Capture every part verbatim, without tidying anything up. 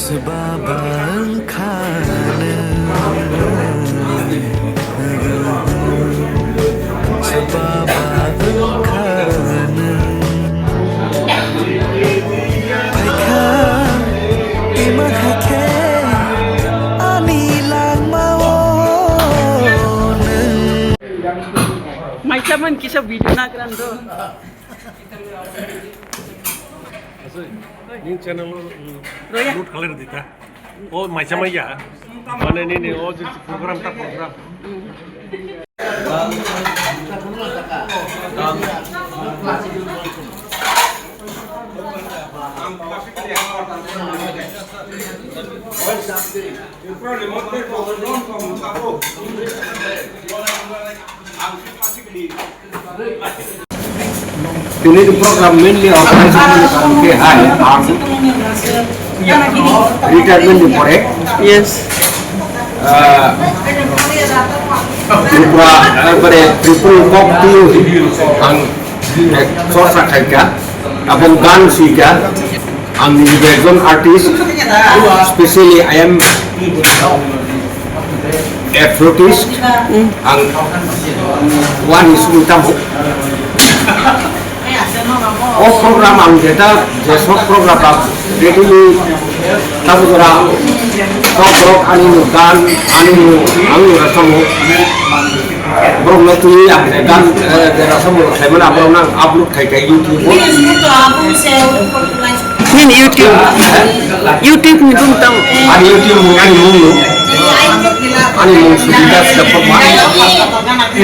Swbaba wngkha nwng, swbaba wngkha nwng. Phaikha, ima haikhe ani langmao nwng. Maisa man kisa video nagrang do. Nini channel o, mm, Roya. Upload khalai rwdi ta. O maisa maya. Mane nini o je program ta program. Tini ni program mainly organization ni karon khe hai ang retirement ni pore, yes, ah, Tripura, ekbare Tripura kok twi ang chorcha khaikha, abong gan swikha. Ang nini ekjon artist, specially I am a flautist, ang wani sumi tamo. O program ang jeta, jesok program ang ready ni tamo jora, tok rok ani no gan, ani no, ang no rasamo. Borok no twi ang je gan, eh, je rasa borok saimano, aborok nang upload khai khai YouTube o. Nini YouTube, YouTube ni bung tamo? Ani YouTube mung ani mung no. Ani mung Subida Debbarma.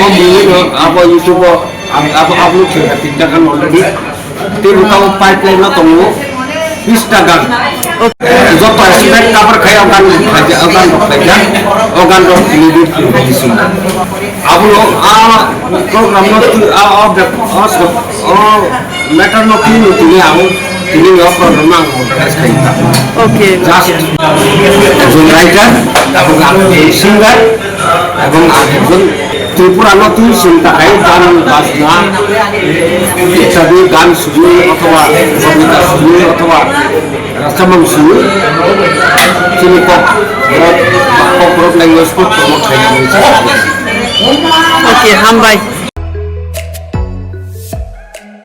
O mung no abo YouTube o ang abo upload khai khai tinta gan already. Tei bo tabuk pipeline o tongo bista gan. Joto expect cover khai o gan rok khaijak, o gan rok khaijak, o gan rok tini di release wngkha. Abono a program no twi, a, o bep-, o so-, o matter no twi no tini ang tini o program no ang organize khai kha. Okay. Just ekjon writer, tabuk ang singer, ebong ang ekjon Tripura no twi sing takhai gan bajna ityadi gan sujui othoba kobita sujui othoba rasamung sujui chini kok borok kok borok language kok promote khaina mungsa. Okay, hambai.